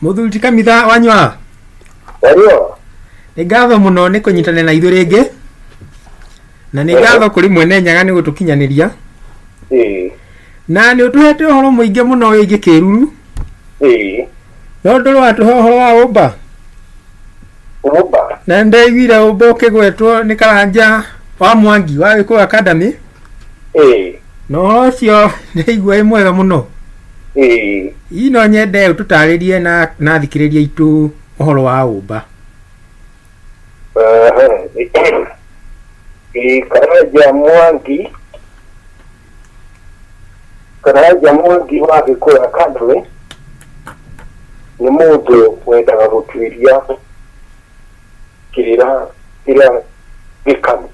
Mũthuri ti kamitha wanyua. Wanyua. Nĩ ngatho mũno nĩ kũnyitanĩra na ithuĩ rĩngĩ. Na nĩ ngatho kũrĩ mwene Nyaga nĩ gũtũkinyanĩria. Na nĩ ũtũhete ũhoro mũingĩ mũno wĩgiĩ kĩruru. No ndũrĩ watũhe ũhoro wa ũmba. Ũmba. Na nĩndaiguire ũmba ũkĩgwetwo nĩ Karanja wa Mwangi wa Gĩkũyũ Academy. Na ũhoro ũcio ndaigua wĩ mwega mũno. Hihi no nyende ũtũtarĩrie na athikĩrĩria aitũ ũhoro wa ũmba. Karanja Mwangi, Karanja Mwangi wa Gĩkũyũ Academy nĩ mũndũ wendaga gũtuĩria kĩrĩra kĩrĩa gĩkamu.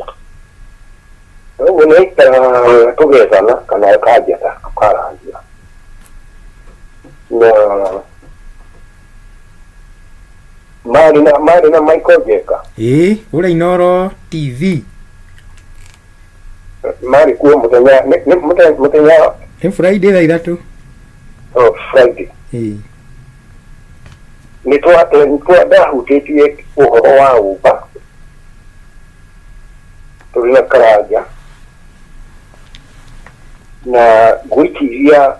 Ũguo nĩ aikaraga tũgethana kana akanjetha tũkarangia. Na marĩ na Michael Njeka. Ĩĩ, kũrĩa Inooro TV. Marĩ kuo mũthenya nĩ mũthenya Nĩ Friday thaa 3. Oh, Friday. Ĩĩ. Nĩ ndahutĩtie ũhoro wa ũmba tũrĩ na Karanja na ngwĩciria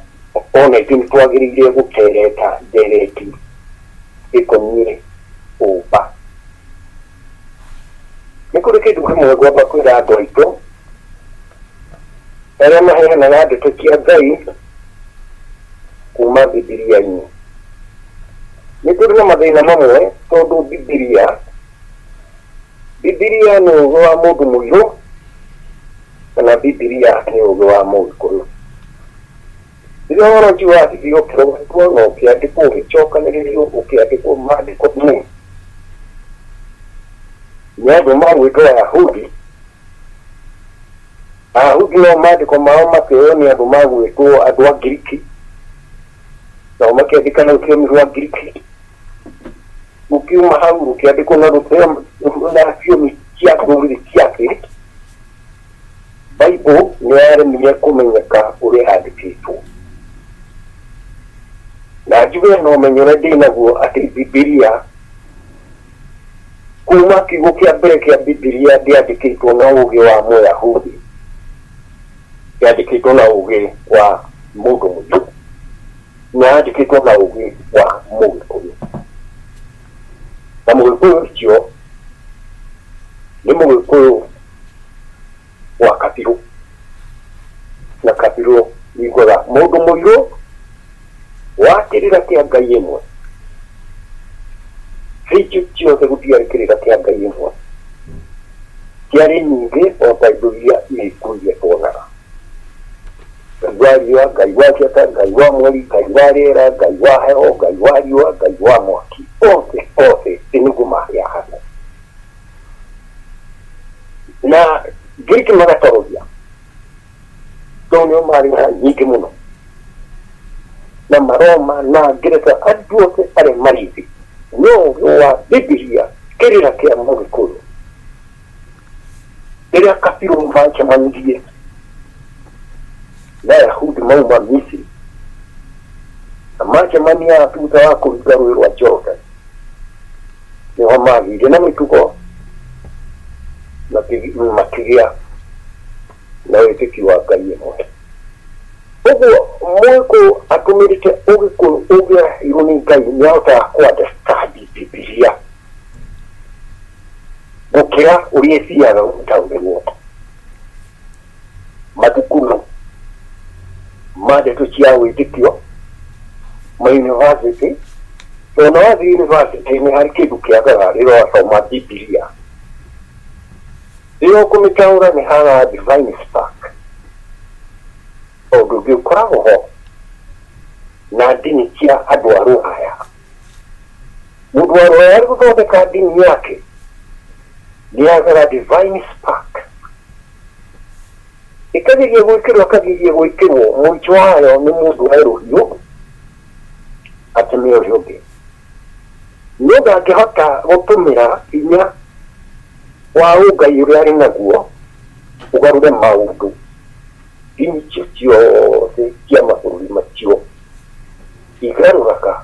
ona ithuĩ nĩ twagĩrĩire gũtereta ndereti ĩkoniĩ ũmba. Nĩ kũrĩ kĩndũ kĩmwe ngwamba kwĩra andũ aitũ arĩa maheanaga ndeto cia Ngai kuma Bibilia-inĩ. Nĩ kũrĩ na mathĩna mamwe tondũ Bibilia nĩ ũgĩ wa mũndũ mũirũ kana Bibilia nĩ ũgĩ wa mũgĩkũyũ. Rĩrĩa ũhoro ũcio wathire ũkĩrogotwo na ũkĩandĩkwo ũgĩcokanĩrĩrio ũkĩandĩkwo maandĩko-inĩ nĩ andũ magwĩtwo Ayahudi, Ayahudi nao maandĩko mao makĩoywo nĩ andũ magwĩtwo andũ a Ngiriki, nao makĩandĩka na rũthiomi rwa Ngiriki, rũkiuma hau rũkĩandĩkwo na thiomi cia ndũrĩrĩ cia thĩ. Bible nĩ yaremire kũmenyeka ũrĩa yandĩkĩtwo. Na njuge na ũmenyo ũrĩa ndĩ naguo atĩ Bibilia kuma kiugo kĩa mbere kĩa Bibilia ndĩandĩkĩtwo na ũgĩ wa Mũyahudi, yandĩkĩtwo na ũgĩ wa mũndũ mũirũ, na yandĩkĩtwo na ũgĩ wa Mũgĩkũyũ. Na Mũgĩkũyũ ũcio nĩ Mũgĩkũyũ wa kabirũ na kabirũ yugaga mũndũ mũirũ wa kĩrĩra kĩa Ngai ĩmwe. Hingo ciothe gũtiarĩ kĩrĩra kĩa Ngai ĩmwe, kĩarĩ nyingĩ o ta indo iria irĩ kuo iria tuonaga. Ngai wa riũa, Ngai wa njata, Ngai wa mweri, Ngai wa rĩera, Ngai wa heho, Ngai wa riũa, Ngai wa mwaki, othe othe nĩguo maheanaga. Na Ngiriki magatororia tondũ nĩo marĩ na nyingĩ mũno, na Maroma na Ngeretha, andũ othe arĩa marĩ thĩ no ũgĩ wa Bibilia kĩrĩra kĩa Mũgĩkũyũ rĩrĩa kabirũ macemanirie na Ayahudi mauma Misiri na macemania thutha wa kũringa rũĩ rwa Jordan nĩho magĩire na mĩtugo makĩgĩa na wĩtĩkio wa Ngai ĩmwe. Ũguo Mũgĩkũyũ atũmĩrĩte Ũgĩkũyũ ũngĩaheirwo nĩ Ngai nĩ ahotaga kũ understand Bibilia gũkĩra ũrĩa ĩthiaga gũtaũrĩrwo. Mathukuru ma ndeto cia wĩtĩkio, ma university, tondũ ona wathiĩ university nĩ harĩ kĩndũ kĩagaga rĩrĩa ũrathoma Bibilia. Rĩrĩa ũkũmĩtaũra nĩ hagaga divine spark, ũndũ ũngĩ ũkoragwo ho na ndini cia andũ a rũraya. Mũndũ wa rũraya arĩ gũthondeka ndini yake nĩ agaga divine spark. Ĩkageria gwĩkĩrwo ĩkageria gwĩkĩrwo, mũico wayo nĩ mũndũ oe rũhiũ ateme ũrĩa ũngĩ. No ndangĩhota gũtũmĩra hinya wa ũngai ũrĩa arĩ naguo ũgarũre maũndũ ndini icio ciothe cia mabũrũri macio igarũraga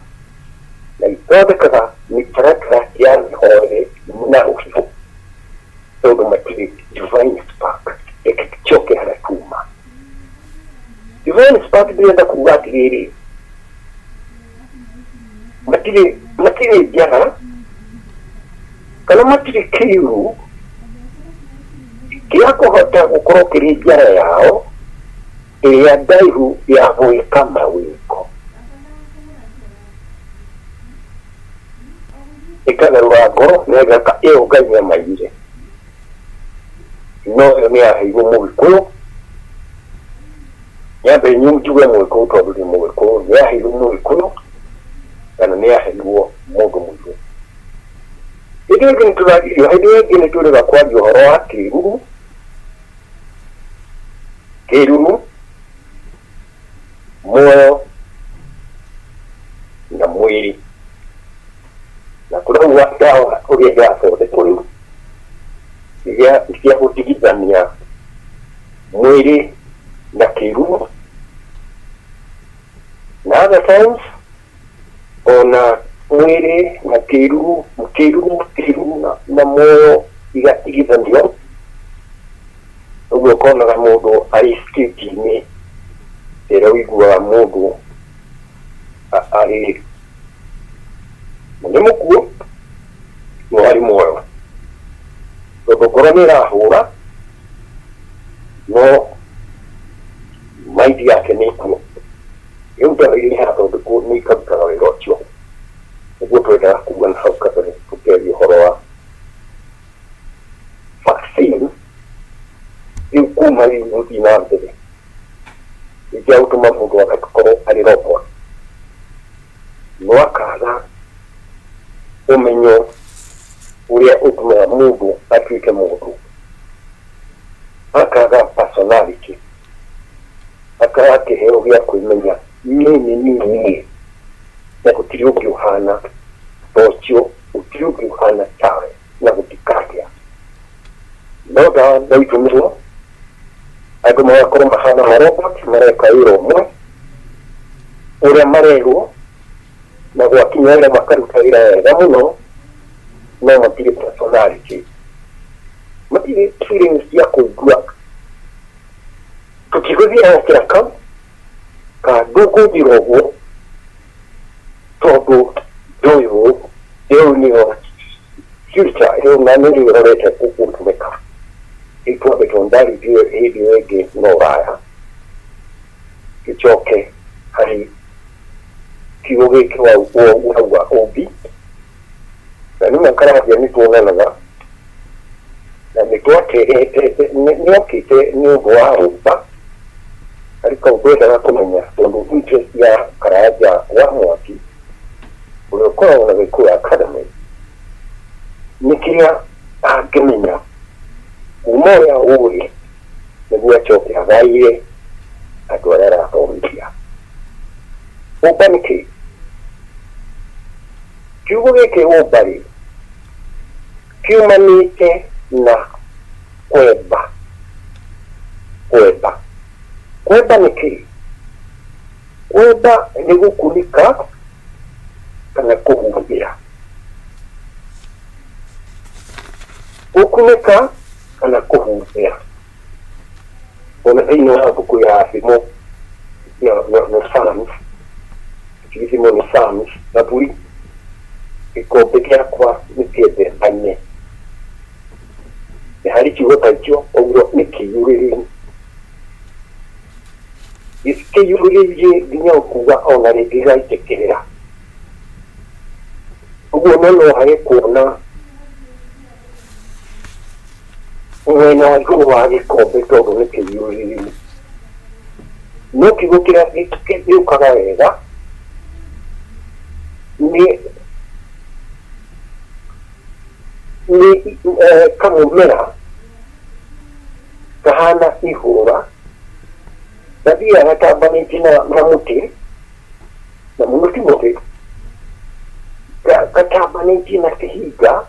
na Mathondekaga mĩtaratara ya mĩhoere na rũhiũ tondũ matirĩ divine spark. Reke tũcoke harĩa tuma. Divine spark ndĩrenda kuga atĩrĩrĩ, matirĩ njara kana matirĩ kĩĩruru kĩa kũhota gũkorwo kĩrĩ njara yao ĩrĩa ndaihu ya gwĩka mawĩko. Ĩkagarũra ngoro na ĩgeka ĩyo Ngai nĩamaigire. No ĩyo nĩ yaheirwo Mũgĩkũyũ, nyambe njuge Mũgĩkũyũ tondũ ndĩ Mũgĩkũyũ, nĩ yaheirwo Mũgĩkũyũ kana nĩ yaheirwo mũndũ mũirũ. Hĩndĩ ĩngĩ nĩ tũraririo, hĩndĩ ĩngĩ nĩ twĩrĩga kwaria ũhoro wa kĩruru, kĩruru, muoyo na mwĩrĩ. Na tũrauga ndawa ũrĩa irathondekwo rĩu iria cia gũtigithania mwĩrĩ na kĩruru, na other times ona mwĩrĩ na kĩruru, kĩruru, kĩruru na muoyo igatigithanio. Ũguo ũkonaga mũndũ arĩ state-inĩ ĩrĩa ũiguaga mũndũ arĩ nĩ mũkuũ no arĩ muoyo, tondũ ngoro nĩ ĩrahũra no mind yake nĩ ĩkuo. Rĩu ndawa iria irathondekwo nĩ ikarutaga wĩra ũcio. Nĩguo twendaga kuga na hau kabere tũkĩaria ũhoro wa vaccine. Rĩu kuma rĩu gũthiĩ na mbere nĩ gũtũma mũndũ agakorwo arĩ robot, no akaga ũmenyo ũrĩa ũtũmaga mũndũ atuĩke mũndũ, akaga personality, akaga kĩheo gĩa kwĩmenya niĩ nĩ niĩ niĩ, na gũtirĩ ũngĩ ũhana ta ũcio, gũtirĩ ũngĩ ũhana tawe na gũtikagĩa. No ndawa no itũmĩrwo andũ magakorwo mahana marobot, mareka wĩra ũmwe ũrĩa marerwo, na gwakinya wĩra makaruta wĩra wega mũno, no matirĩ personality, matirĩ feelings cia kũigua tũtigũthiaga kĩraka ka ndũkũnjĩra ũguo tondũ ndũĩ ũũ. Ĩyo nĩyo future ĩyo, na nĩrĩo ĩrorete gũtũmĩka. Rĩu twambe twandarithie hĩndĩ ĩyo ĩngĩ no ũraya, tũcoke harĩ kiugo gĩkĩ wauga ũmbi, na nĩma Karanja nĩ tuonanaga na nĩ twaterete nĩ okĩte nĩ ũndũ wa rũmba harĩ kau twendaga kũmenya, tondũ interest ya Karanja wa Mwaki ũrĩa ũkoragwo na Gĩkũyũ Academy nĩ kĩrĩa angĩmenya kuma ũrĩa ũĩ nĩguo acoke agaire andũ arĩa arathomithia. Ũmba nĩ kĩ? Kiugo gĩkĩ ũmba rĩ kiumanĩte na kwemba. Kwemba, kwemba nĩ kĩ? Kwemba nĩ gũkunĩka kana kũhumbĩra, gũkunĩka kana kũhumbĩra. Ona thĩinĩ wa mbuku ya Thimo na Psalms, Thimo nĩ Psalms, Thaburi, gĩkombe gĩakwa nĩ kĩendekane, nĩ harĩ kiugo ta icio ũguo, nĩ kĩiyũrĩrĩru, kĩiyũrĩrĩirie nginya ũkuga ona rĩngĩ gaitĩkĩrĩra ũguo, no no hage kuona mwena wa igũrũ wa gĩkombe tondũ nĩ kĩiyũrĩrĩru. No kiugo kĩrĩa gĩũkaga wega nĩ kamũmera kahana ihũra gathiaga gatambanĩtie na mũtĩ, na mũno ti mũtĩ, gatambanĩtie na kĩhinga,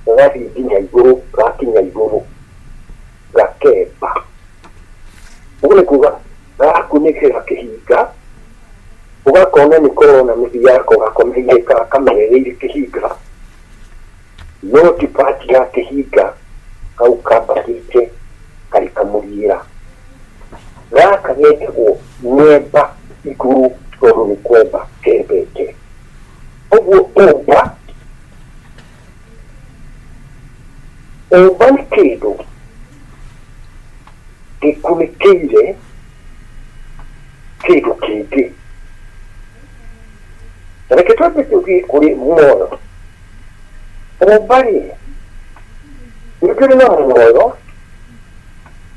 gagathiĩ nginya igũrũ, gakinya igũrũ gakemba. Ũguo nĩ kuga gagakunĩkĩra kĩhinga. Ũgakona nĩ kũrona mĩthiĩ yako gakona iga kamerereire kĩhinga no ti pati ya kĩhinga kau kambatĩte karĩ kamũriĩra gaka getagwo mwemba igũrũ tondũ nĩ kwemba kembete ũguo ũmba ũmba nĩ kĩndũ gĩkunĩkĩire kĩndũ kĩngĩ. Reke twambe tũthiĩ kũrĩ muoyo. Ũmba rĩ, nĩ tũrĩ na muoyo.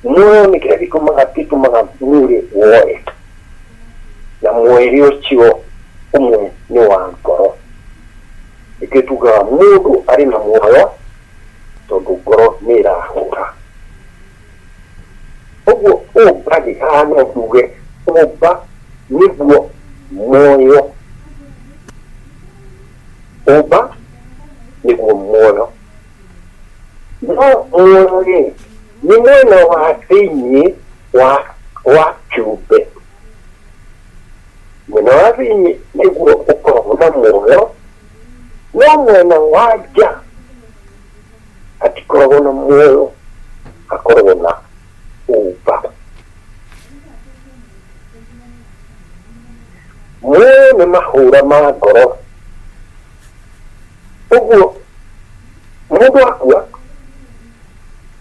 Muoyo nĩ kĩrĩa gĩtũmaga mwĩrĩ woe, na mwĩrĩ ũcio ũmwe nĩ wa ngoro. Nĩkĩo tugaga mũndũ arĩ na muoyo tondũ ngoro nĩ ĩrahũra. Ũguo ũmba rĩ, haha no tuge ũmba nĩguo muoyo. Ũmba nĩguo muoyo. No muoyo rĩ, nĩ mwena wa thĩiniĩ wa kĩũmbe. Mwena wa thĩiniĩ nĩguo ũkoragwo na muoyo, no mwena wa nja hatikoragwo na muoyo, hakoragwo na ũmba. Muoyo nĩ mahũra ma ngoro. Ũguo mũndũ akua,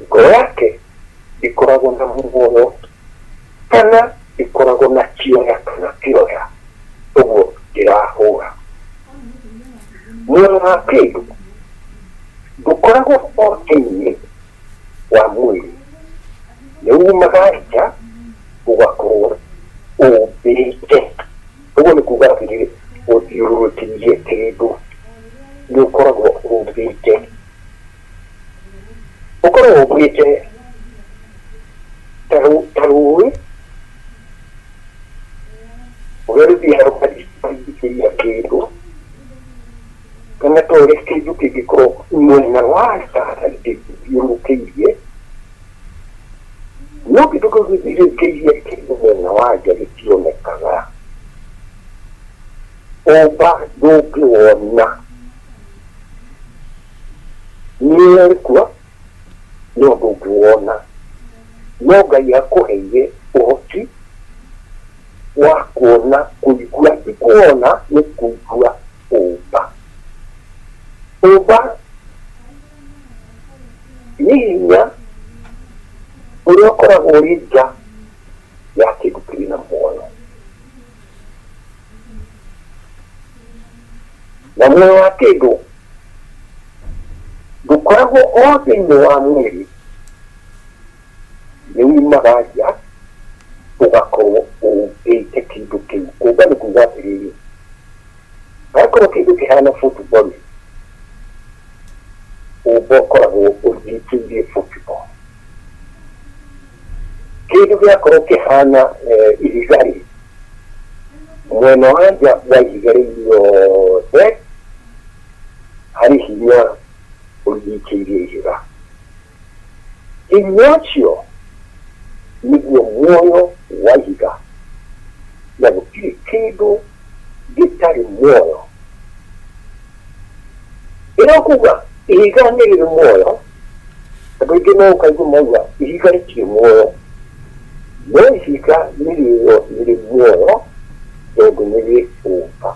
ngoro yake ĩkoragwo na muoyo kana ĩkoragwo na kĩoya kana kĩoya, ũguo ndĩrahũra. Muoyo wa kĩndũ ndũkoragwo o thĩiniĩ wa mwĩrĩ, nĩ umaga nja ũgakorwo ũmbĩte. Ũguo nĩ kuga atĩrĩrĩ, ũthiũrũrũkĩirie kĩndũ nĩ ũkoragwo ũmbĩte. Ũkoragwo ũmbĩte ta rũĩ ũrĩa rũthiaga rũkarigicĩria kĩndũ, kana ta ũrĩa kĩndũ kĩngĩkorwo mwena wa nja gĩthiũrũrũkĩirie, no kĩndũ kĩu gĩthiũrũrũkĩirie kĩndũ mwena wa nja gĩtionekaga. Ũmba ndũngĩwona. Nĩ ũrĩkua no ndũngĩwona. No Ngai akũheire ũhoti wa kuona, kũigua, ti kuona nĩ kũigua ũmba. Ũmba nĩ hinya ũrĩa ũkoragwo ũrĩ nja ya kĩndũ kĩrĩ na muoyo. Na muoyo wa kĩndũ ndũkoragwo o thĩinĩ wa mwĩrĩ, nĩ umaga nja ũgakorwo ũmbĩte kĩndũ kĩu. Kũmba nĩ kuga atĩrĩrĩ, akorwo kĩndũ kĩhana football, ũmba ũkoragwo ũnyitĩire football. Kĩndũ gĩakorwo kĩhana ihiga rĩ, mwena wa nja wa ihiga rĩu rĩothe harĩ hinya ũnyitĩire ihiga. Hinya ũcio nĩguo muoyo wa ihiga, na gũtirĩ kĩndũ gĩtarĩ muoyo. Ĩno kuga ihiga nĩ rĩrĩ muoyo, andũ aingĩ no ũkaigua mauga ihiga rĩtirĩ muoyo, no ihiga nĩ rĩrĩ muoyo tondũ nĩ rĩ ũmba.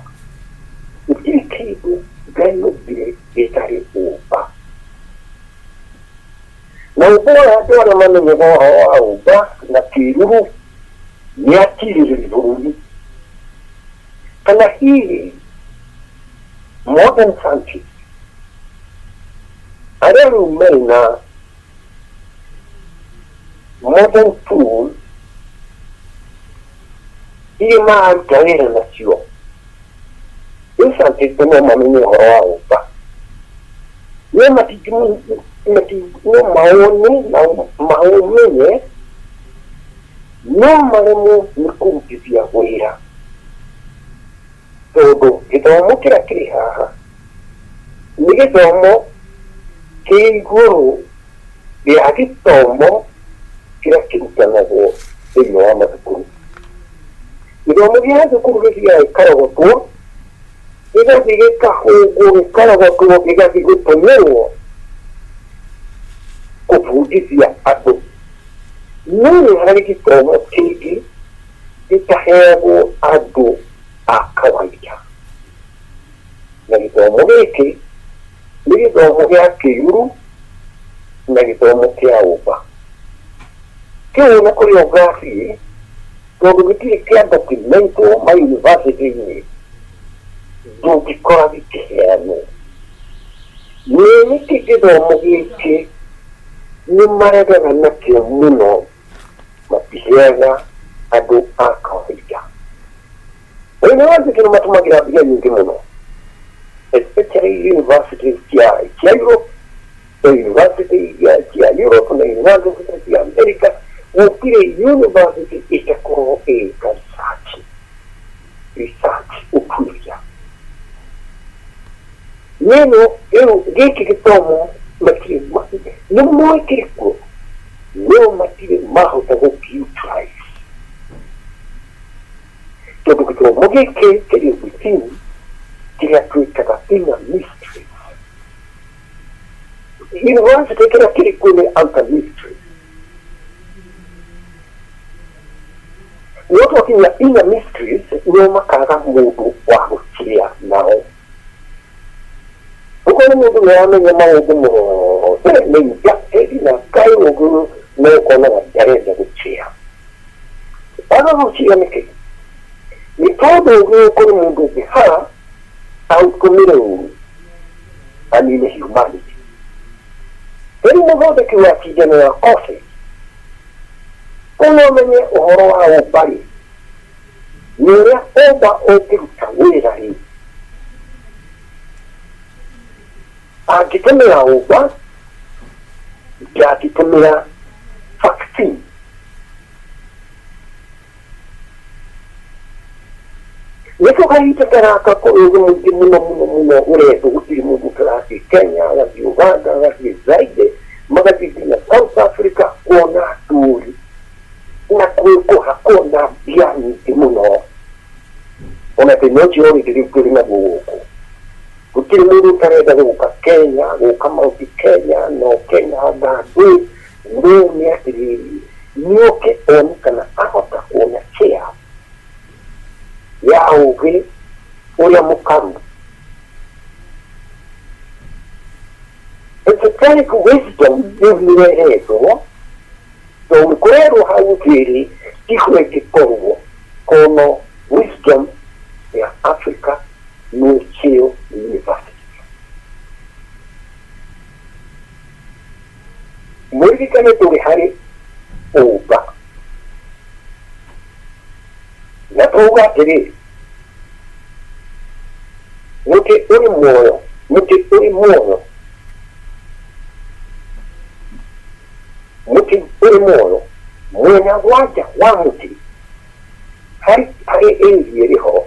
Gũtirĩ kĩndũ Ngai ombire gĩtarĩ ũmba. Na ũmba ũrĩa andũ arĩa mamenyaga ũhoro wa ũmba na kĩruru nĩ atirĩrĩri bũrũri, kana hihi modern scientists arĩa rĩu marĩ na modern tools iria mararuta wĩra nacio, rĩu scientists no mamenye ũhoro wa ũmba, no mawone na maũmenye, no maremwo nĩ kũrutithia wĩra, tondũ gĩthomo kĩrĩa kĩrĩ haha nĩ gĩthomo kĩ igũrũ rĩa gĩthomo kĩrĩa kĩrutanagwo thĩinĩ wa mathukuru. Gĩthomo gĩa thukuru gĩthiaga gĩkarogotwo, gĩgathiĩ gĩkahũngwo, gĩkarogotwo, gĩgathiĩ gũtũmĩrwo kũbundithia andũ. No nĩ harĩ gĩthomo kĩngĩ gĩtaheagwo andũ a kawaida, na gĩthomo gĩkĩ nĩ gĩthomo gĩa kĩruru na gĩthomo kĩa ũmba. Kĩu na kũrĩa ũgathiĩ, tondũ gĩtirĩ kĩa documentwo ma university-inĩ, ndũngĩkora gĩkĩheanwo. Nĩ nĩkĩ gĩthomo gĩkĩ nĩ maregaga nakĩo mũno, matiheaga andũ a kawaida. University nĩ matũmagĩra mbia nyingĩ mũno, especially universities cia Europe, na university cia Europe na university cia America. Gũtirĩ university ĩtakorwo ĩgĩka research, ũtuĩria. Nĩno rĩu gĩkĩ gĩthomo matirĩ nĩ moĩ kĩrĩ kuo, no matirĩ mahota gũkĩ-utilize, tondũ gĩthomo gĩkĩ kĩrĩ within kĩrĩa twĩtaga inner mysteries. University kĩrĩa kĩrĩ kuo nĩ outer mysteries. No twakinya inner mysteries, nĩo makaga mũndũ wa gũkĩrĩa nao. Ũkorwo nĩ mũndũ nĩaramenya maũndũ mothe, nĩ inducted na Ngai ũguo, no ũkonaga ndarenda gũkĩra. Aga gũkĩra nĩkĩ? Nĩ tondũ ũguo kũrĩ mũndũ ũngĩ haha aũtũmĩre ũru, anine humanity. Rĩu mũthondeki wa cindano ya coffee ũno ũmenye ũhoro wa ũmba-rĩ, nĩ ũrĩa ũmba ũngĩruta wĩra rĩ, angĩtũmĩra ũmba, ndangĩtũmĩra vaccine. Nĩkĩo kahinda ta gaka kũrĩ ũgĩ mũingĩ mũno mũno mũno ũrendwo. Gũtirĩ mũndũ ũtarathiĩ Kenya, agathiĩ Uganda, agathiĩ Zaire, magathiĩ nginya South Africa kuona atũri na kwĩkũha kuona mbia nyingĩ mũno. Ona thĩna ũcio already rĩu tũrĩ naguo gũkũ, gũtirĩ mũndũ ũtarenda gũka Kenya, gũka Mount Kenya, no Kenya ngandũ. No nĩ atĩrĩrĩ, nĩoke one kana ahota kuona share ya ũgĩ ũrĩa mũkaru, esoteric wisdom. Rĩu nĩrehetwo tondũ kũrerwo hau thĩrĩ tiguo ĩngĩkorwo kono wisdom ya Africa no cheo university. Mũririkane tũrĩ harĩ ũmba na twauga atĩrĩ, mũtĩ ũrĩ muoyo, mũtĩ ũrĩ muoyo, mũtĩ ũrĩ muoyo, mwena wa nja wa mũtĩ harĩ area ĩrĩ ho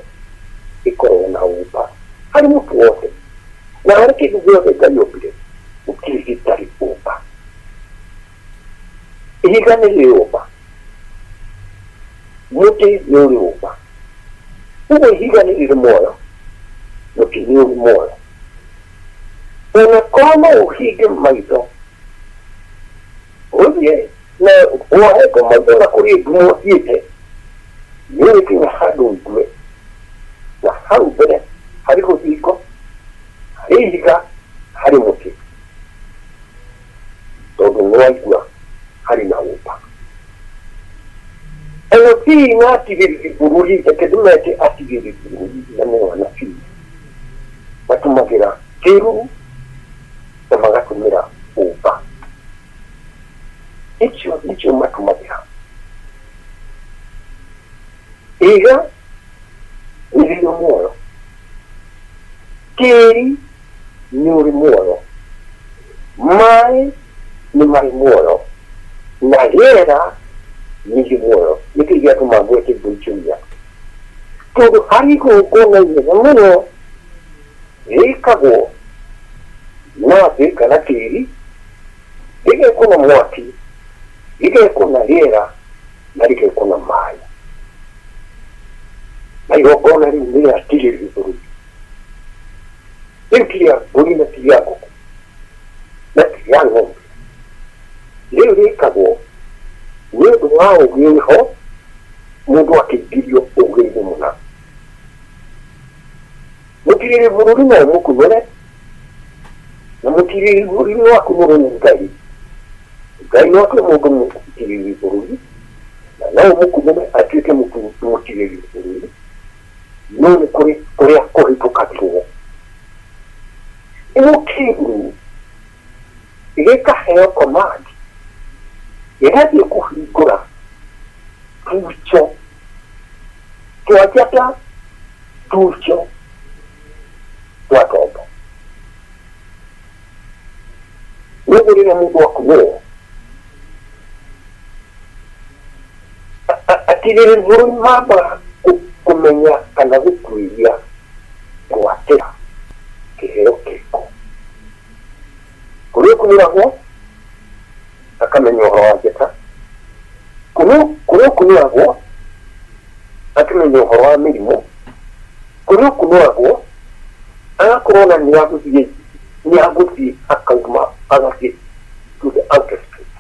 ĩkoragwo na ũmba. Harĩ mũtĩ wothe na harĩ kĩndũ gĩothe Ngai ombire, gũtirĩ gĩtarĩ ũmba. Ihiga nĩ rĩrĩ ũmba, mũtĩ nĩ ũrĩ ũmba. Ũguo ihiga nĩ rĩrĩ muoyo, mũtĩ nĩ ũrĩ muoyo. Ona korwo no ũhinge maitho ũthiĩ na wohete maitho na kũrĩ ngumo ũthiĩte, nĩ ũgĩkinya handũ ũigue na hau mbere harĩ rũthingo, harĩ ihiga, harĩ mũtĩ, tondũ nĩ waigua harĩ na ũmba. Anabii na atigĩrĩri bũrũri, reke ndĩmete atigĩrĩri bũrũri, na nĩo anabii, matũmagĩra kĩruru na magatũmĩra ũmba. Icio nĩcio matũmagĩra. Ihiga nĩ rĩrĩ muoyo, tĩri nĩ ũrĩ muoyo, maĩ nĩ marĩ muoyo, na rĩera nĩ rĩ muoyo. Nĩkĩ gĩatũma ngwete indo icio inya? Tondũ harĩ igongona inene mũno rĩkagwo na thĩ kana tĩri, rĩgekwo na mwaki, rĩgekwo na rĩera, na rĩgekwo na maĩ. Na igongona rĩu nĩ rĩatigĩrĩrio bũrũri. Rĩu ti rĩa mbũri na ti rĩa ngũkũ na ti rĩa ng'ombe. Rĩu rĩkagwo nĩ ũndũ wa ũgĩ wĩho, mũndũ akĩingĩrio ũgĩ-inĩ mũna. Mũtirĩrĩ bũrũri no ũmũkunũre, na mũtirĩrĩ bũrũri no akunũrwo nĩ Ngai. Ngai no atue mũndũ mũtirĩrĩ bũrũri, na no ũmũkunũre atuĩke mũtirĩrĩ bũrũri, no nĩ kũrĩ kũrĩa kũhĩtũkagĩrwo. Ĩno kĩruru gĩkaheo command gĩgathiĩ kũhingũra tucho twa njata, tucho twa tombo. Nĩguo rĩrĩa mũndũ akunũrwo atigĩrĩri bũrũri mambaga kũmenya kana gũtuĩria gwatĩra kĩheo kĩrĩkũ. Kũrĩa ũkunũragwo akamenya ũhoro wa njata, kũrĩa ũkunũragwo akamenya ũhoro wa mĩrimũ, kũrĩa ũkunũragwo agakorwo na nĩ agũthiĩ akauma agathiĩ to the outer space.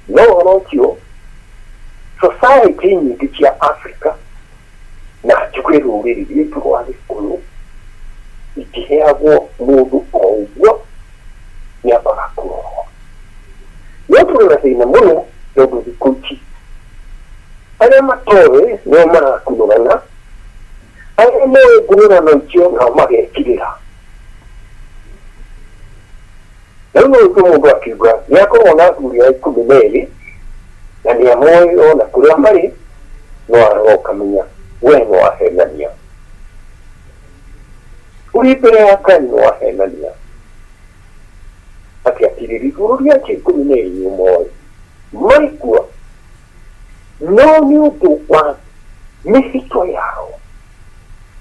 No ũhoro ũcio society nyingĩ cia Africa na njuge rũrĩrĩ rwitũ rwa Gĩkũyũ itiheagwo mũndũ o ũguo, nĩambaga kũrorwo. No tũrĩ na thĩna mũno tondũ thikũ ici arĩa matoĩ nĩo marakunũrana, arĩa moĩ ngunũrano icio nao magekirĩra. Rĩu no ũigue mũndũ akiuga nĩ akorwo na athuri a 12 na nĩ amoĩ ona kũrĩa marĩ, no arora ũkamenya we nĩ wahenania. Ũrĩ mbere ya Ngai nĩ wahenania. Atĩ atirĩrĩ bũrũri acio 12 nĩ ũmoĩ marĩ kuo, no nĩ ũndũ wa mĩhĩtwa yao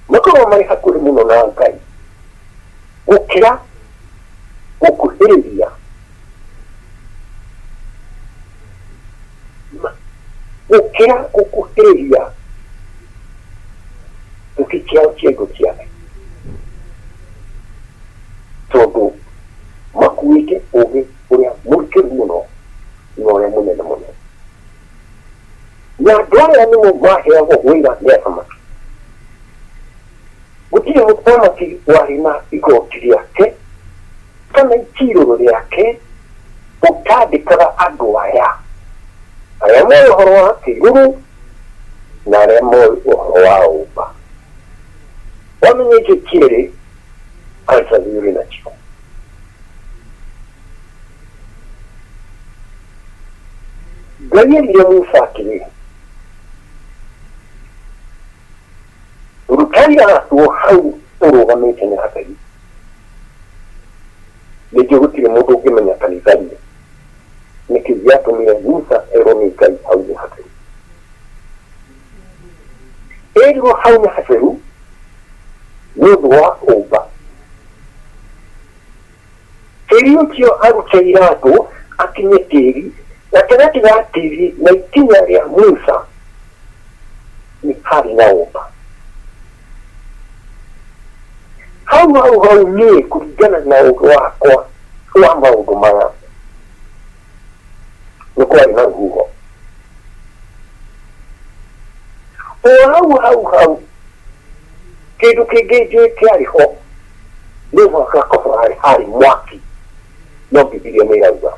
makorwo marĩ hakuhĩ mũno na Ngai gũkĩra gũkuhĩrĩria gũkĩra gũkuhĩrĩria gĩtĩ kĩao kĩa indo ciake, tondũ makuĩte ũgĩ ũrĩa mũrikĩru mũno na ũrĩa mũnene mũno. Na andũ aya nĩmo maheagwo wĩra nĩ athamaki. Gũtirĩ mũthamaki warĩ na igoti rĩake kana ikirũro rĩake ũtandĩkaga andũ aya arĩa moĩ ũhoro wa kĩruru na arĩa moĩ ũhoro wa ũmba. Wamenya icio cierĩ, answer ũrĩ nacio. Ngai erire Musa atĩrĩ, ruta iratũ hau ũrũgamĩte nĩ hatheru. Ningĩ gũtirĩ mũndũ ũngĩmenya kanitha-inĩ nĩkĩ gĩatũmire Musa erwo nĩ Ngai hau nĩ hatheru. Erirwo hau nĩ hatheru nĩ ũndũ wa ũmba. Tĩri ũcio arute iratũ akinye tĩri gatagatĩ ga tĩri na ikinya rĩa Musa nĩ harĩ na ũmba. Hau hau hau niĩ kũringana na ũgĩ wakwa wa maũndũ maya nĩ kwarĩ na rũhuho. O hau hau hau kĩndũ kĩngĩ njũĩ kĩarĩ ho nĩ mũhaka korwo harĩ mwaki, no Bibilia nĩ ĩrauga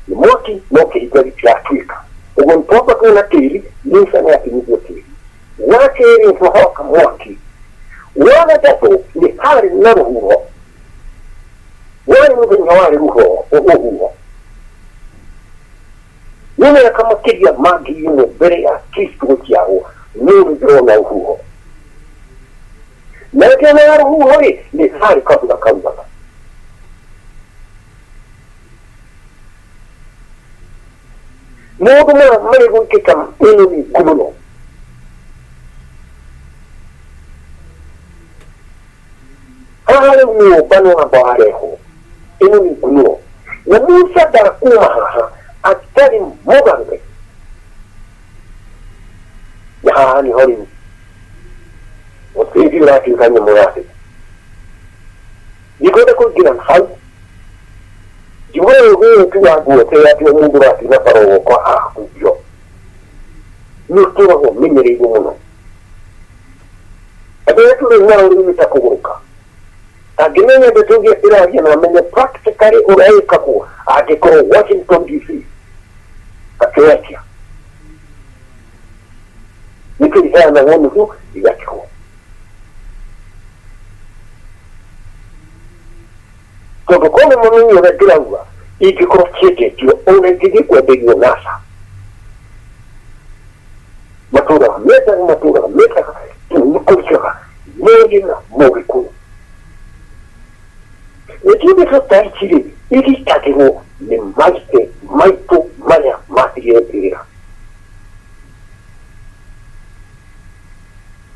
nĩ mwaki no kĩhinga gĩtiratuĩka. Ũguo nĩ twamba tuona tĩri, Musa nĩ akinyithio tĩri. Wa kerĩ nĩ mwaki. Wa gatatũ nĩ harĩ na rũhuho. Warĩ mũthenya warĩ rũhuho. Nĩ mĩaka makĩria ma 1000 mbere ya Kristo gũciarwo, no nĩ ndĩrona rũhuho. Na ngĩona rũhuho rĩ, nĩ harĩ kabura kaugaga. Maũndũ maya marĩ gwĩkĩka ĩno nĩ mũno. Haha rĩu nĩ ũmbano wamba warehwo, ĩno nĩ ngunũro. Na Musa ndakuma haha atarĩ mũgarũre. Na haha nĩho rĩu mũtĩthi ũratuĩka nyamũ ya thĩ. Ndikwenda kũingĩra hau njuge ũyũ tu wa nguo atĩ o mũndũ ũrathiĩ na bara ũgoka ahunjio nĩ ũtũragwo ũmenyereirwo mũno. Andũ arĩa tũrĩ nao rĩu nĩ ta kũgũrũka. Angĩmenya ndeto iria ĩraria na amenye practically ũrĩa ĩkagwo, angĩkorwo Washington DC akĩoya atĩa nĩkĩo iheanagwo nuthu igatigwo. Tondũ korwo nĩ mamenye ũrĩa ndĩrauga, ingĩkorwo ciendetio ona ingĩthiĩ kwenderio NASA. Matũraga mendaga, matũraga mendaga nĩkũrutaga mũrĩ na mũgĩkũyũ. Nĩkĩo ndeto ta ici rĩ igitagĩrwo nĩ maithe maitũ marĩa matigire mbĩrĩra.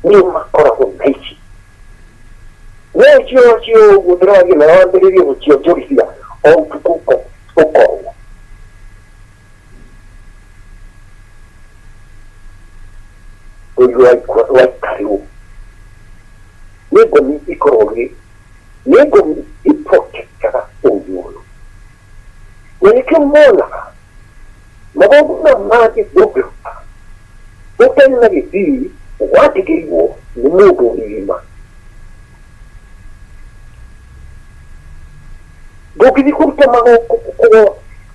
Nĩo makoragwo na ici. No icio cio ũguo ndĩraria na wambĩrĩrie gũcionjorithia o ũtukũ ũkorwo. Ũyũ waikarĩrwo nĩ ngomi ikoragwo irĩ nĩ ngomi iprotectaga ũyũ ũyũ. Na nĩkĩo monaga magongona mangĩ ndũngĩruta ũtarĩ na gĩthii watigĩirwo nĩ mũndũ mũgima. Ndũngĩthiĩ kũruta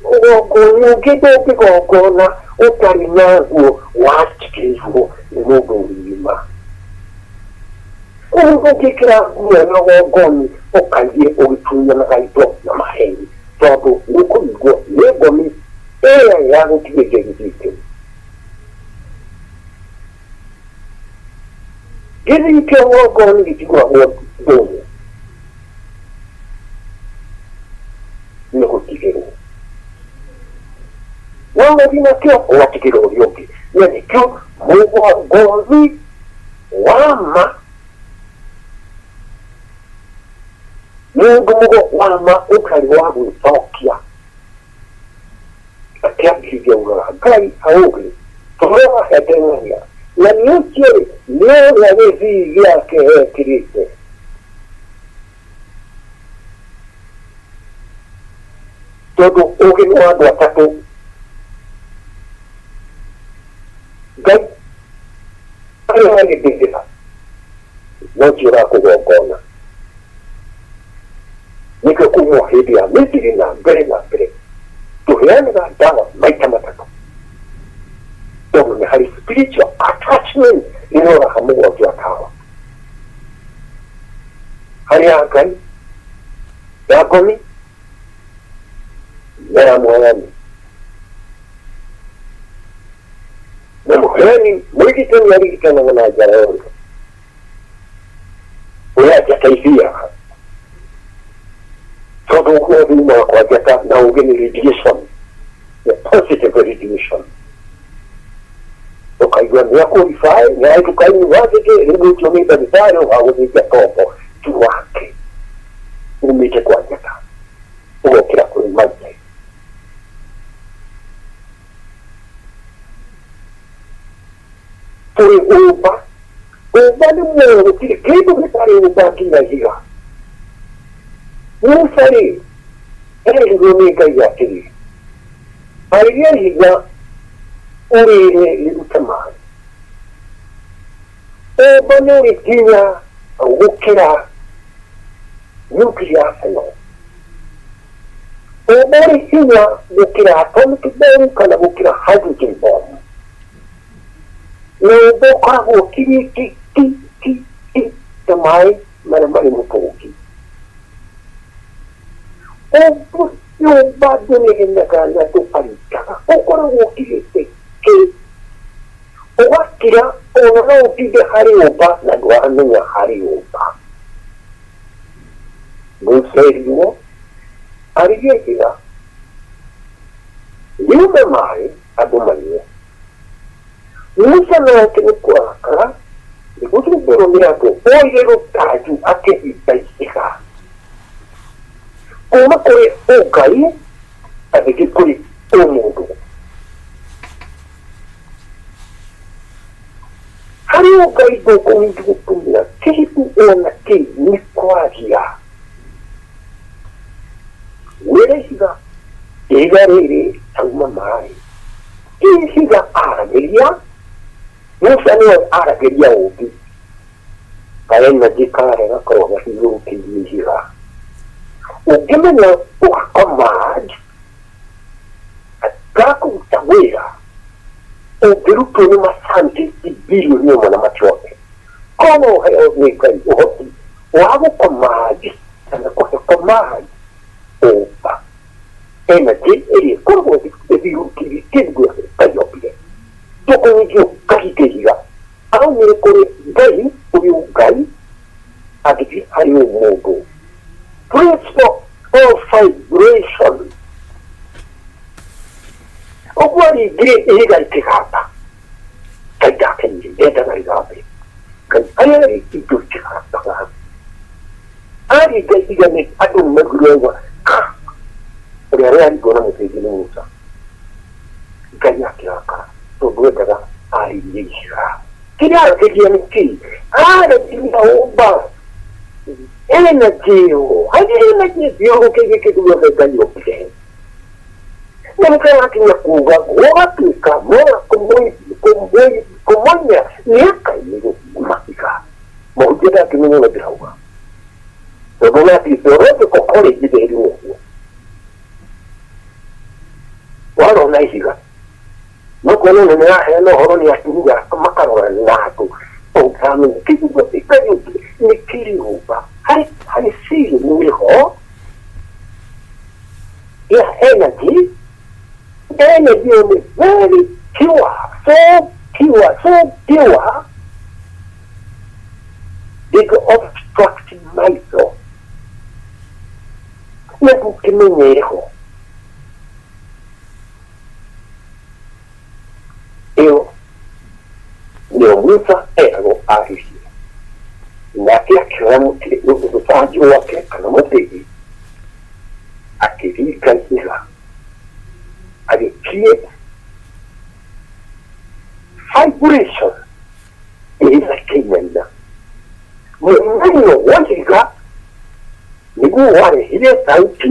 ũgongoni ũngĩ ndũngĩgongona ũtarĩ na nguo watigĩirwo nĩ mũndũ mũgima. Ũguo ndũngĩkĩra nguo ya ũgongoni ũkaingĩ ũgĩtunyanaga indo na maheni tondũ nĩ ũkũringwo nĩ ngomi ĩrĩa ya gũtigĩria gĩthii kĩu. Gĩthii kĩa ũgongoni gĩtigũragwo ndũnyũ nĩ gũtigĩrwo. Wagũthiĩ nakĩo ũgatigĩrwo ũrĩa ũngĩ. Na nĩkĩo mũgongoni wa ma mũndũ mũgo wa ma ũtarĩ wa gwĩcokia akĩambĩrĩria ugaga Ngai aũgĩ tũrĩa wahete ng'ania na nĩ ũcio rĩ nĩ ũrĩa gĩthii gĩake ekĩrĩte. Tondũ ũgĩ nĩ wa andũ atatũ. Ngai arĩa marĩ mbĩrĩra no ti ũrakũgongona. Nĩkĩo kuma hĩndĩ ya Misiri na mbere na mbere tũheanaga ndawa maita matatũ tondũ nĩ harĩ spiritual attachment ĩroraga mũgwanja wa tawa harĩ ya Ngai ya ngomi na ya mũheani. Na mũheani mũrigitani arigitanaga na njara yothe ũrĩa njata ithiaga tondũ ũguo umaga kwa njata na ũgĩ nĩ radiation, the positive radiation. Ũkaigua nĩ akũrify nĩ ahĩtũka university rĩu ũcio nĩ ndagĩtarĩ ũgagũthĩnja tombo ti wake umĩte kwa njata ũgokĩra kũrĩ maithe. Tũrĩ ũmba ũmba nĩ muoyo gũtirĩ kĩndũ gĩtarĩ ũmba nginya ihiga. Musa rĩ erirwo nĩ Ngai atĩrĩ, arĩria ihiga ũrĩre rĩrute maĩ. Ũmba nĩ ũrĩ hinya gũkĩra nuclear arsenal. Ũmba ũrĩ hinya gũkĩra atomic bomb kana gũkĩra hydrogen bomb. Na ũmba ũkoragwo ũkirĩte ti ti ti ta maĩ marĩa marĩ mũtũngi. Ũmba ndũnegenaga na ndũkaringaga, ũkoragwo ũkirĩte ki ũgakira ona no ũtinde harĩ ũmba na ndũramenya harĩ ũmba. Musa erirwo arĩrie ihiga riume maĩ andũ manyue. Musa nake nĩ kũrakara nĩ gũthumbũrwo nĩ andũ oire rũtanju akĩhinga ihiga kuma kũrĩ ũngai agĩthiĩ kũrĩ ũmũndũ. Ndũkũningĩ gũtũmĩra kĩndũ ona kĩ nĩ kwaria. Wĩre ihiga, ihiga rĩrĩ tauma maĩ. Ihiga aragĩria, Musa nĩwe aragĩria ũmbi. Kaenergy karĩa gakoragwo gathiũrũrũkĩirie ihiga. Ũngĩmenya ũgacommand gakũruta wĩra ũngĩrutwo nĩ mascientist bilioni ĩmwe na matione. Korwo no ũheo nĩ Ngai ũhoti wa gũcommand kana kũhe command ũmba energy ĩrĩa ĩkoragwo ĩthiũrũrũkĩirie kĩndũ gĩothe Ngai ombire. Tũkũnyingĩ ũkahinga ihiga aumire kũrĩ Ngai kũrĩ Ngai agĩthiĩ harĩ ũmũndũ. Principle of vibration. Ũguo aringire ihiga rĩkĩgamba. Ngai ndakenire, ndendaga rĩgambe. Ngai harĩa arĩ indo itigambaga. Aringa ihiga nĩ andũ maiguire ũguo ka ũrĩa rĩaringwo na mũthingi nĩ Musa. Ngai akĩrakara tondũ endaga arĩrie ihiga. Kĩrĩa aragĩria nĩ kĩĩ? Aragĩria ũmba energy ĩyo harĩ energy ĩthiũrũrũkĩirie kĩndũ gĩothe Ngai ombire. Na nĩkĩo arakinya kuga gũgatuĩka mora kũmoimĩra mĩaka-inĩ mahiga. Mũhunjia ndangĩmenya ũrĩa ndĩrauga. Tondũ ũrathiĩ theological college ndĩrirwo ũguo. Warona ihiga no kuona nĩ nĩraheana ũhoro nĩ atumia makarora na andũ ũngĩramenya kĩndũ gĩothe Ngai ombire nĩ kĩrĩ ũmba harĩ harĩ siri nĩ ho ya energy energy ĩyo nĩ very pure so pure so pure ndĩngĩ obstruct maitho na ndũngĩmenya ĩrĩ ho ĩyo nĩyo Musa eragwo arĩrie nake akĩoya mũtĩ rũthanju rwake kana mũtĩgi akĩringa ihiga agĩ create vibration ihiga rĩkĩinaina mũinaino wa ihiga nĩguo warehire thauti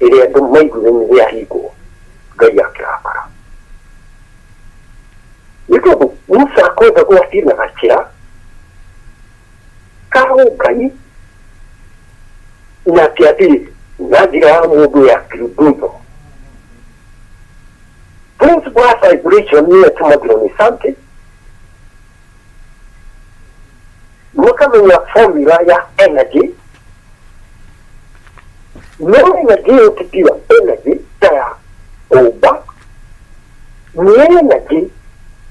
ĩrĩa andũ maiguire nĩ rĩahingwo Ngai akĩrakara nĩ tondũ Musa kwenda gwathiĩ na gacĩra ka ũngai na athiĩ na njĩra ya mũndũ ya kĩndutho. Principle ya vibration nĩyo ĩtũmagĩrwo nĩ scientists makamenya formula ya energy no energy ĩyo ti pure energy ta ya ũmba nĩ energy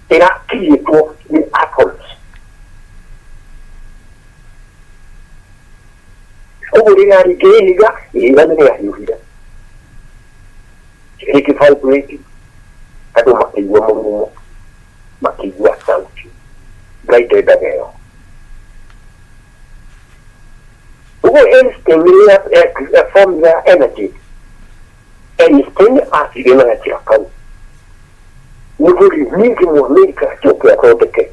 ĩrakiriĩtwo nĩ atoms ũguo rĩrĩa ringĩ ihiga ihiga nĩ rĩahiũhire rĩkĩ vibrate andũ makĩigua mũrurumo makĩigua sauti Ngai ndendaga ĩyo ũguo Einstein rĩrĩa formula ya energy Einstein athire na gacĩra kau nĩguo rĩu ningĩ Mũamerika acoke athondeke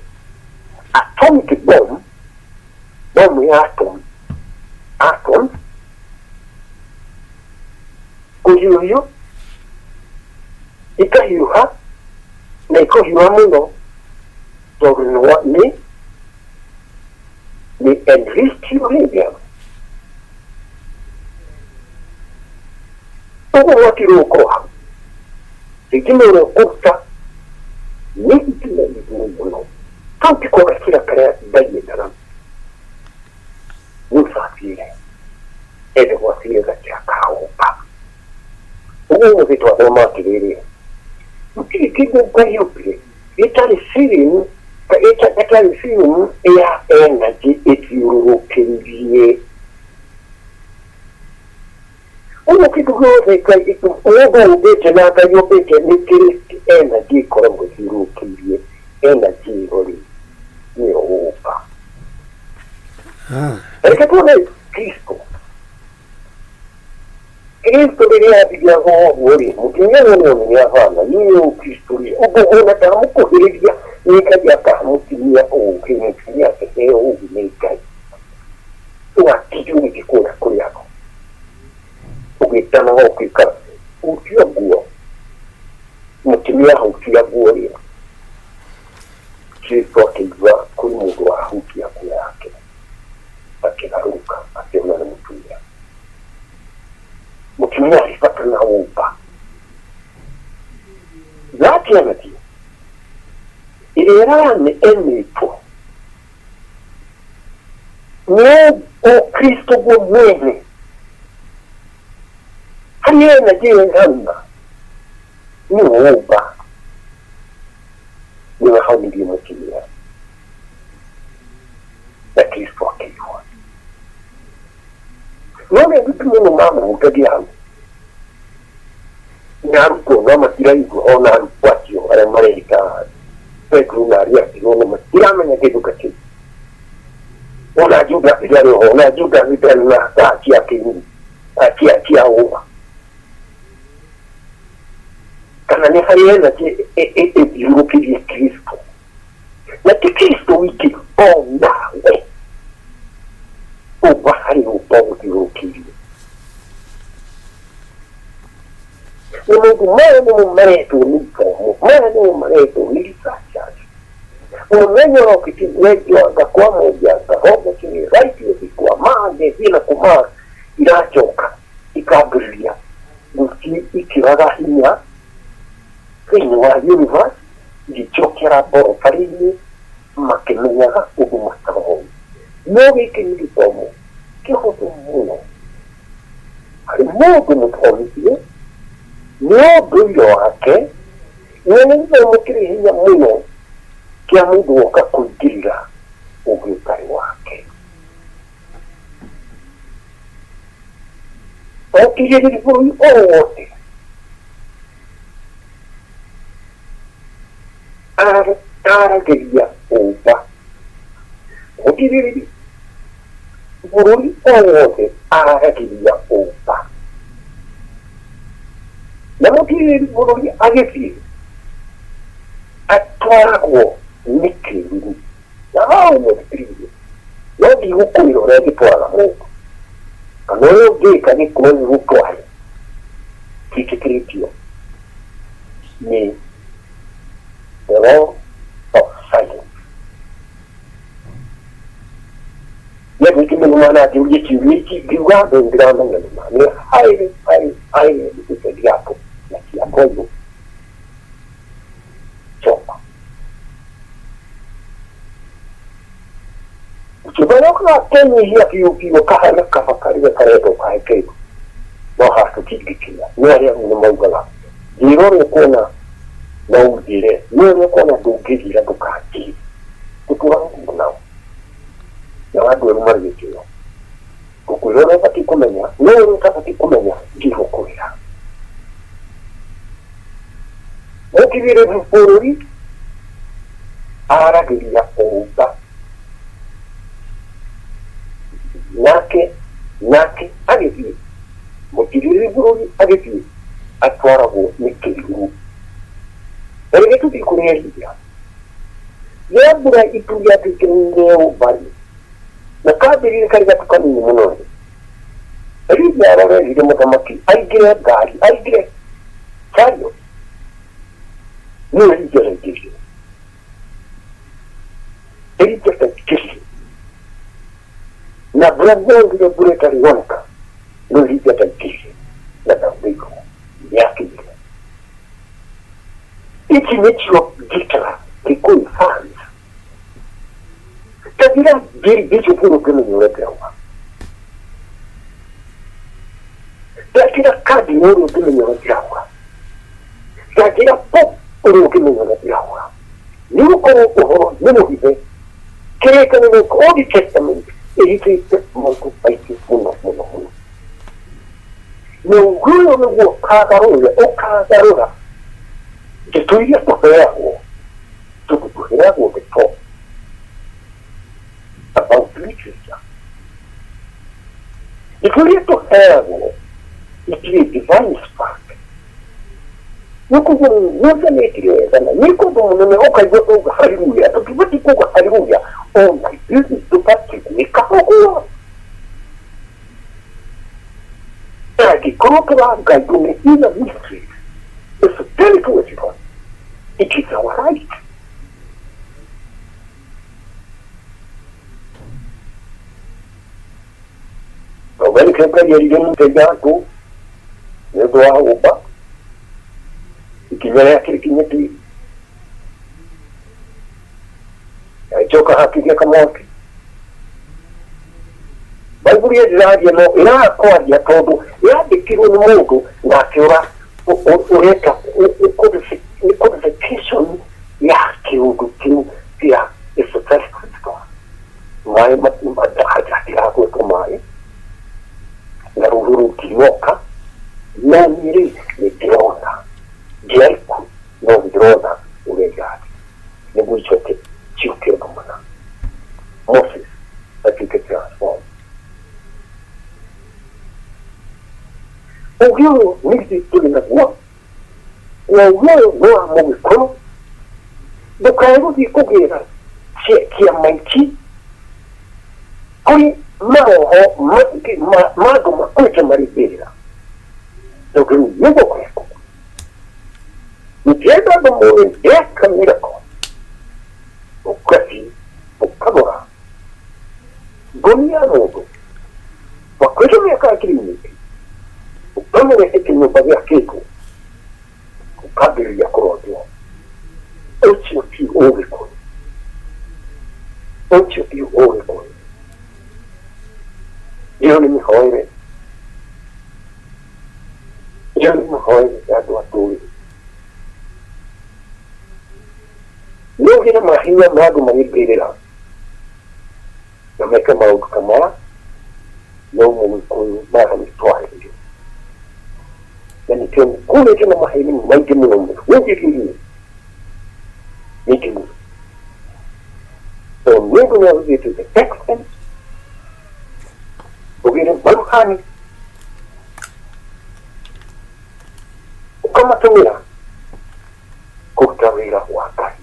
atomic bomb bomu ya atom atom kũhiũhio ikahiũha na ikahiũha mũno tondũ nĩ nĩ enriched uranium ũguo mwaki rĩu ũkorwo hau thitima ĩrĩa ũkũruta nĩ thitima igũrũ mũno kau tiko gacĩra karĩa Ngai endaga Musa athiĩre endagwo athiĩre gacĩra ka ũmba ũguo ũmũthĩ twathoma atĩrĩrĩ gũtirĩ kĩndũ Ngai ombire gĩtarĩ feeling gatarĩ feeling ya energy ĩthiũrũrũkĩirie ũguo kĩndũ gĩothe Ngai mũndũ ũmbĩte na Ngai ũmbĩte nĩ kĩrĩ energy ĩkoragwo ĩthiũrũrũkĩirie energy ĩyo rĩ nĩyo ũmba reke tuone Kristo Kristo rĩrĩa athiaga ũguo rĩ mũtumia ũyũ nĩ onire ahana niĩ ũyũ Kristo rĩ ũguo ona ndamũkuhĩrĩria Nĩ Ngai akahe mũtumia ũũgĩ, mũtumia akĩheo ũũgĩ nĩ Ngai. Ndũgatinde ũgĩthiĩ kũrĩa kũrĩ andũ ũgĩtanaga ũgĩka hutia nguo, mũtumia ahutia nguo rĩ, Kristo akĩigua kũrĩ mũndũ wahutia nguo yake, akĩgarũrũka akĩona nĩ mũtumia. Mũtumia arĩ bata na ũmba. That energy ĩrĩa ĩrarĩ ĩmĩtwo nĩ o Kristo guo mwene harĩ energy ĩyo ĩrauma nĩ ũmba nĩwe honirie mũtumia na Kristo akĩigua. No nĩ aingĩ mũno mamũhutagia hau na arutwo no matiraigua ona arutwo acio arĩa mareka Petero na arĩa angĩ ona matiramenya kĩndũ ta kĩu. Ona Judasi ndarĩ ho, ona Judasi ndarĩ na thaa cia kĩruru cia cia ũma kana nĩ harĩ energy ĩthiũrũrũkĩirie Kristo na ti Kristo wiki o nawe ũmba harĩ ũmba ũgũthiũrũrũkĩirie. Nĩ maũndũ maya nĩmo maretwo nĩ ithomo, maya nĩmo maretwo nĩ researchers. Mũmenya ũrokĩti wenjanga kwa mũnjanga honge kĩrĩ right ũthi kwa mande thiĩ na kũma iracoka ikambĩrĩria gũthiĩ ikĩraga hinya thĩinĩ wa universe igĩcokera borobarĩ-inĩ makĩmenyaga ũndũ mataroĩ. No gĩkĩ nĩ gĩthomo kĩhũthũ mũno harĩ mũndũ mũthomithie nĩ ũndũire wake, na nĩ gĩthomo kĩrĩ hinya mũno kĩa mũndũ woka kũingĩrĩra ũgĩ ũtarĩ wake. Mũtigĩrĩri bũrũri o wothe aragĩria ũmba. Mũtigĩrĩri bũrũri o wothe aragĩria ũmba. Na mũtigĩrĩri bũrũri agĩthiĩ atwaragwo nĩ kĩruru. Na hau mũthikĩrĩrie, no ndigũkwĩra ũrĩa ngĩtwaraga mũndũ kana ũrĩa ũngĩka gĩkorwo gĩgũtware kĩtĩkĩrĩtio nĩ the law of science. Nĩ andũ aingĩ mũno mananjũria kĩũria gĩkĩ ngiuga andũ ndiramenya nĩma nĩ highly highly highly educated yako na ciakoyũ coka Ũkĩmenya ũgakenyihia biũ biũ kahana kaba karĩa karenda ũkahe kĩndũ no haha tũtingĩkinya. No arĩa rĩu nĩ maugaga njĩra ũrĩa ũkuona no ũnjĩre, no ũrĩa ũkuona ndũngĩnjĩra ndũkanjĩre. Tũtũraga ũguo nao. Nao andũ erũ marĩ gĩtĩo. Ngũkwĩra ũrĩa ũbatiĩ kũmenya, no ũrĩa ũtabatiĩ kũmenya ndigũkwĩra. Mũtigĩrĩri bũrũri aragĩria ũmba nake nake agĩthiĩ mũtigĩrĩri bũrũri agĩthiĩ atwaragwo nĩ kĩruru. Na rĩrĩa tũthiĩ kũrĩ Elija, rĩrĩa mbura itu rĩatuĩkire nĩ na kambĩrĩria karĩ gatu kanini mũno rĩ, Elija arorerire mũthamaki aingĩre ngari aingĩre chariot no Elija ndaingĩrire. Elija ndaingĩrire na mbura nĩyaurire mbura ĩtarĩ yoneka no Elija ndaingĩrire na ndaurĩirwo nĩakinyire. Ici nĩcio njĩtaga Gĩkũyũ fans. Ta njĩra ngiri bishop ũrĩa ũngĩmenya ũrĩa ndĩrauga. Ta njĩra cardinal ũrĩa ũngĩmenya ũrĩa ndĩrauga. Ta njĩra pope ũrĩa ũngĩmenya ũrĩa ndĩrauga. Nĩ gũkorwo ũhoro nĩ mũhithe. Kĩrĩkanĩro Old Testament ĩhithĩte maũndũ maingĩ mũno mũno mũno. Na ũguo ũyũ nĩguo ũkagarũra ũkagarũra ndeto iria tũheagwo tondũ tũheagwo ndeto about literature. Ndeto iria tũheagwo itirĩ divine spark. Nĩkũguo Musa nĩekire wega na nĩ kũndũ mũnene ũkaigua ũguo haleluya tũtibatiĩ kuga haleluya ona ithuĩ tũbatiĩ gwĩka ũguo. Angĩkorwo tũrangaigwo nĩ inner mysteries, esoteric wisdom, it is our right. Ngai nĩkĩo Ngai erire mũthenya andũ nĩ ũndũ wa hũmba ikinya rĩake rĩkinyĩtie agĩcoka hakĩgĩa kamwaki. Baibuli ĩndĩraria no ĩrakwaria tondũ yandĩkirwo nĩ mũndũ nake ũreka nĩ codification ya kĩũndũ kĩu kĩa esoteric wisdom. Maĩ hatiragwetwo maĩ na rũhuho rũtinoka, no niĩ rĩ nĩ ndĩrona ndiarĩ kuo no nĩ ndĩrona ũrĩa irathiĩ nĩguo icoke ciũke ũndũ mũna. Moses atuĩke transform. Ũgĩ ũyũ nĩ ithuĩ tũrĩ naguo na ũgĩ ũyũ nĩ wa Mũgĩkũyũ. Ndũkae gũthiĩ kũgĩra kĩama iki kũrĩ maroho maingĩ ma andũ makuĩte marĩ mbĩrĩra, tondũ rĩu nĩguo kũrekwo. Ndĩrenda andũ mone ndeka miracle, ũgathiĩ ũkagũra ngũnia ya mũndũ wakuĩte mĩaka ngiri nyingĩ, ũkamũrehe kĩnyũmba gĩakĩtwo, ũkambĩrĩria kũrotwo. Ũcio ti Ũgĩkũyũ, ũcio ti Ũgĩkũyũ. Ĩyo nĩ mĩhoere, ĩyo nĩ mĩhoere ya andũ a ndũrĩrĩ. Nĩ ũgĩre mahinya ma andũ marĩ mbĩrĩra na meke maũndũ ta maya, no Mũgĩkũyũ maya nĩ twaheire na nĩkĩo kũrĩte na maheni maingĩ mũno mũno wĩnjĩrĩrie maingĩ mũno tondũ mũndũ nĩ agĩthiĩte the extent ũgĩre maruhani ũkamatũmĩra kũruta wĩra wa Ngai.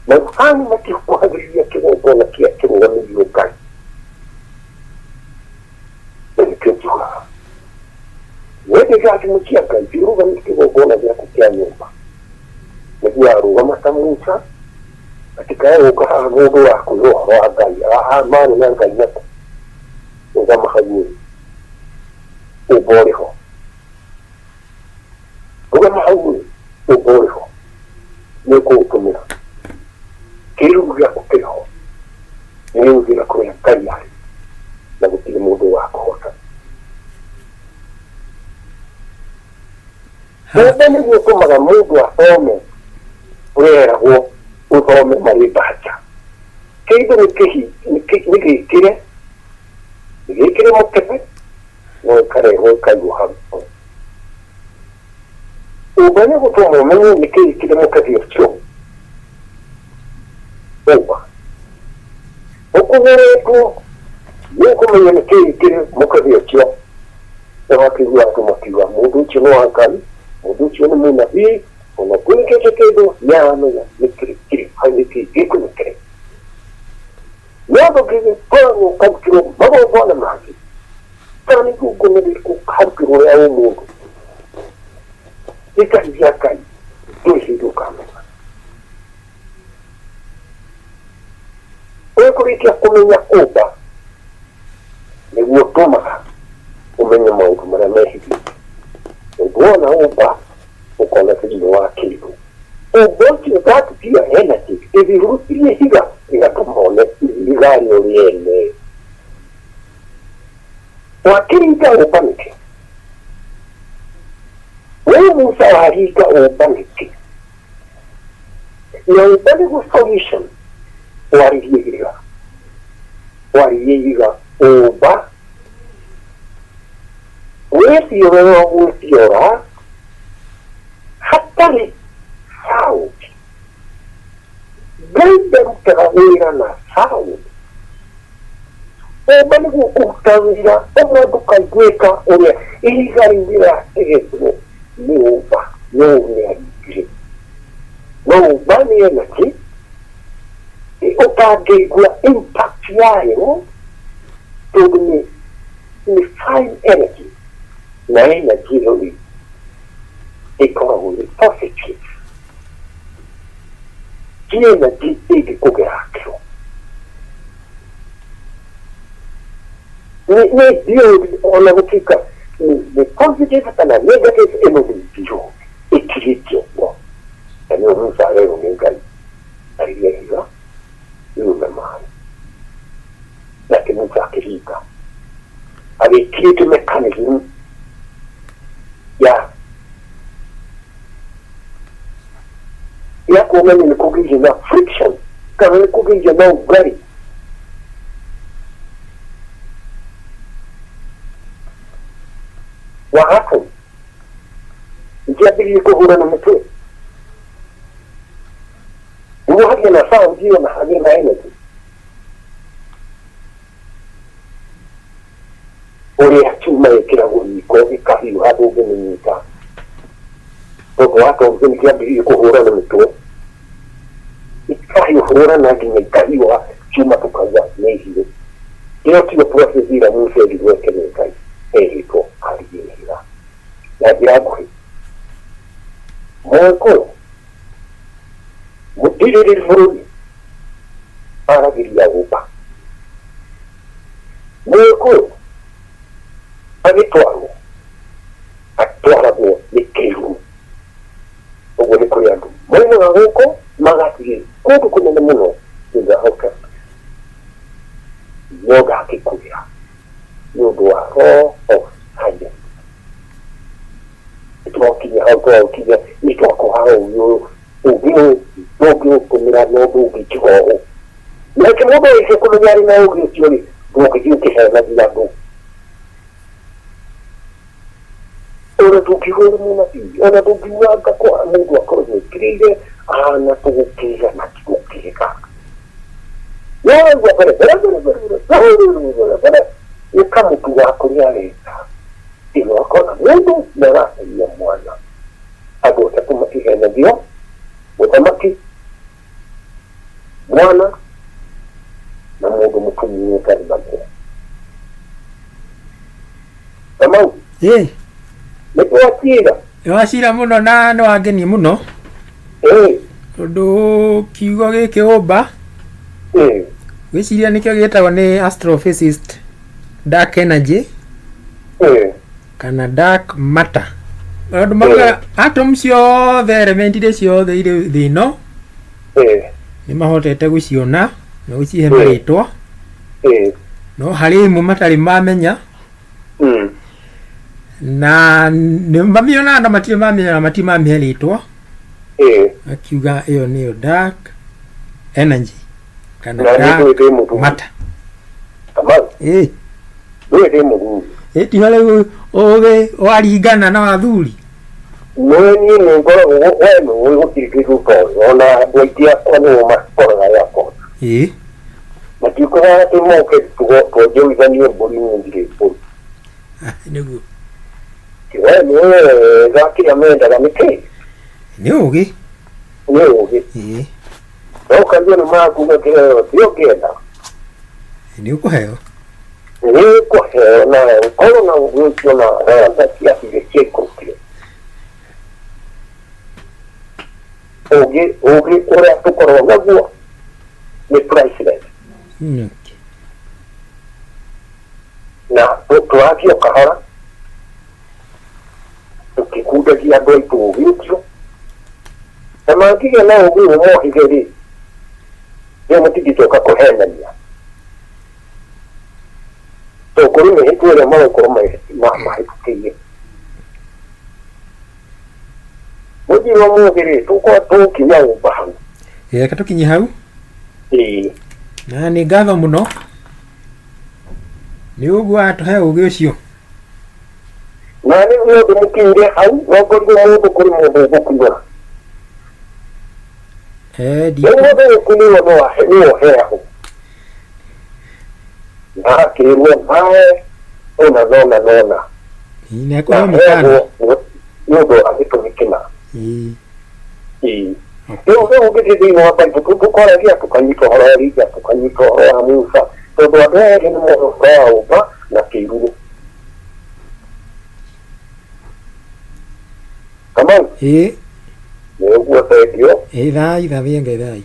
Maruhani matikuhagĩrĩria kĩgongona kĩa kĩrũgamĩrĩirwo Ngai. Na nĩkĩo njugaga wende irathimo cia Ngai thiũrũgamie kĩgongona gĩaku kĩa nyũmba nĩguo arũgama ta Musa atikae gũka haha mũndũ wa kwĩrwo ũhoro wa Ngai haha marĩ na Ngai nako rũgama hau ũrĩ ũmba ũrĩ ho rũgama hau ũrĩ ũmba ũrĩ ho nĩ ũkũũtũmĩra kĩruru gĩaku kĩrĩ ho nĩ ũgũthiĩ kũrĩa Ngai arĩ na gũtirĩ mũndũ wa kũhota. Mũndũ nĩguo ũtũmaga mũndũ athome ũreragwo ũthome marĩ mbanja. Kĩndũ nĩ gĩkĩre nĩ gĩkĩre mũkebe no ĩkarehwo ĩkaigwo hau. Ũmba nĩ gũtũma ũmenye nĩ kĩĩ kĩrĩ mũkebe ũcio. Ũmba ũkũgũrĩtwo nĩ ũkũmenya nĩ kĩĩ kĩrĩ mũkebe ũcio. Ũgakĩigua andũ makiuga mũndũ ũcio nĩ wa Ngai, mũndũ ũcio nĩ mũnabii, ona kwĩkĩte kĩndũ nĩ aramenya nĩ kĩrĩ kĩrĩ hau nĩ kĩĩ gĩkũmũkĩre. No ndũngĩgĩkoragwo ũkarutĩrwo magongona mangĩ kana nĩ igongona rĩrĩkũ ũkarutĩrwo rĩa ũmũndũ rĩtarĩ rĩa Ngai, ndũrĩ hĩndĩ ũkamenya. Ũkũrĩkia kũmenya kũmba nĩguo ũtũmaga ũmenye maũndũ marĩa mehithĩte. Tondũ wona ũmba ũkona thĩinĩ wa kĩndũ. Ũmba ũcio that pure energy ĩthihurutirie ihiga ĩgatũma one ihiga rĩo rĩene. Wakĩringa ũmba nĩkĩ? We Musa waringa ũmba nĩkĩ? Na ũmba nĩguo solution waririe ihiga. Waririe ihiga ũmba wĩthiore o gwĩthiora hatarĩ sound. Ngai ndarutaga wĩra na sound. Ũmba nĩguo kũruta wĩra ũmwe ndũkaiguĩka ũrĩa ihiga rĩu rĩrategetwo Nĩ ũmba no nĩ aringire no ũmba nĩ energy ũtangĩigua impact yayo tondũ nĩ fine energy, na energy ĩyo rĩ ĩkoragwo ĩ positive, ti energy ĩngĩkũgera kĩro. Nĩ theory ona gũtuĩka nĩ positive kana negative, ĩno nĩ theory ĩkirĩte ũguo, na nĩyo Musa arerwo nĩ Ngai arĩria ihiga riume maĩ, nake Musa akĩringa agĩkirĩte mechanism ya kuonania nĩ kũgĩire na friction kana nĩ kũgĩire na ũrugarĩ. Wa atom ikĩambĩrĩria kũhũrana mĩtwe nĩguo hagĩe na sound ĩyo na hagĩe na energy. Ũrĩa chuma ĩkĩragwo riko ĩkahiũha ndũngĩmĩnyita, tondũ atoms nĩ kĩambĩrĩirie kũhũrana mĩtwe, ikahiũhũrana nginya ikahiũha chuma, tũkauga nĩ hiũ. Ĩyo tiyo process ĩrĩa Musa erirwo eke nĩ Ngai, erĩtwo arie ihiga. Na njĩra nguhĩ, Mũgĩkũyũ mũtirĩrĩri bũrũri aragĩria ũmba, Mũgĩkũyũ agĩtwarwo atwaragwo nĩ kĩruru. Ũguo nĩ kũrĩ andũ maumaga gũkũ magathiĩ kũndũ kũnene mũno thutha hoka, no ndangĩkwĩra nĩ ũndũ wa law of science. Twakinya hau twakinya nĩ twakwaga ũgĩ ũyũ, ũgĩ ũyũ ndũngĩũtũmĩra na ũndũ ũngĩ tiga ũũ. Nake mũndũ arĩkia kũmenya arĩ na ũgĩ ũcio rĩ, ndũngĩthiĩ ũkĩhenagia andũ. Ona ndũngiuga ũrĩ mũnabii, ona ndũngiuga ngakwa, mũndũ akoragwo ekĩrĩire ahana tũgũkĩga na ti gũkĩga. No waigua mbere mbere mbere mbere mbere mbere mbere mbere nĩ kamũtu ga kũrĩa areka. Ĩno akona mũndũ nĩ aracaria mwana. Andũ atatũ matihenagio, mũthamaki, mwana na mũndũ mũtumia ũtarĩ na mwana. Kamau, nĩ twacira. Nĩ wacira mũno na nĩ wangenia mũno tondũ kiugo gĩkĩ ũmba gwĩciria nĩkĩo gĩtagwo nĩ astrophysicist dark energy kana dark matter, tondũ maugaga atom ciothe, element iria ciothe irĩ thĩ ĩno nĩ mahotete gũciona na gũcihe marĩtwa, no harĩ imwe matarĩ mamenya na nĩ mamĩonaga na matirĩ mamenya na matirĩ mamĩhe rĩtwa. Akiuga ĩyo nĩyo dark energy kana Na nĩ dark ndũĩ ndĩ mũthuri. matter. Kamau, ndũĩ ndĩ mũthuri. Ĩtiga rĩu ũgĩ waringana na wathuri. Nĩ niĩ nĩ ngoragwo we nĩ ũĩ gũtirĩ kĩndũ ũtoĩ, ona andũ aingĩ akwa nĩo makoraga yakwa. Matiukaga atĩ moke twanjoithanie mbũri, niĩ ndirĩ mbũri. Nĩguo. We nĩ wega, kĩrĩa mendaga nĩ kĩ? Nĩ ũgĩ. Nĩ ũgĩ. No ũkaigua nĩ marakuga kĩheo ti ũngĩenda. Nĩ ũkũheo. Nĩ ũkũheo na ũkorwo na ũgĩ ũcio na randa cia irio ciaikũrũkire. Ũgĩ ũrĩa tũkoragwo naguo nĩ priceless. Na tũrathiĩ o kahora tũkĩkundagia andũ aitũ ũgĩ ũcio, na mangĩgĩa na ũgĩ ũyũ mohĩge rĩ, rĩu matingĩcoka kũhenania tondũ kũrĩ mĩhĩtwa ĩrĩa magũkorwo mahĩtũkĩire. Mũthii wa mũthĩ rĩ, tũkorwo tũkinya ũmba hau. Reke tũkinye hau. Ĩĩ. Na nĩ ngatho mũno nĩ ũguo atũhe ũgĩ ũcio. Na nĩ ũndũ mũkinyire hau, no ngorirwo mũndũ kũrĩ mũndũ ũgũkunyũra. Rĩu mũndũ ũgũkunyũrwo nĩ woheagwo na akĩrwo nawe ũna nona nona. Nĩ ekũheo mũkana. Nĩ ũndũ wa gĩtũmi kĩna. Ĩĩ. Ĩĩ. Rĩu ũngĩthiĩ thĩinĩ wa Bible tũkoragia tũkanyita ũhoro wa Elija, tũkanyita ũhoro wa Musa, tondũ andũ aya erĩ nĩ moĩ ũhoro wa ũmba na kĩiruru. Kamau, Ĩĩ. nĩ ũguo, thengiũ. Ĩĩ, thai thabie Ngai thai.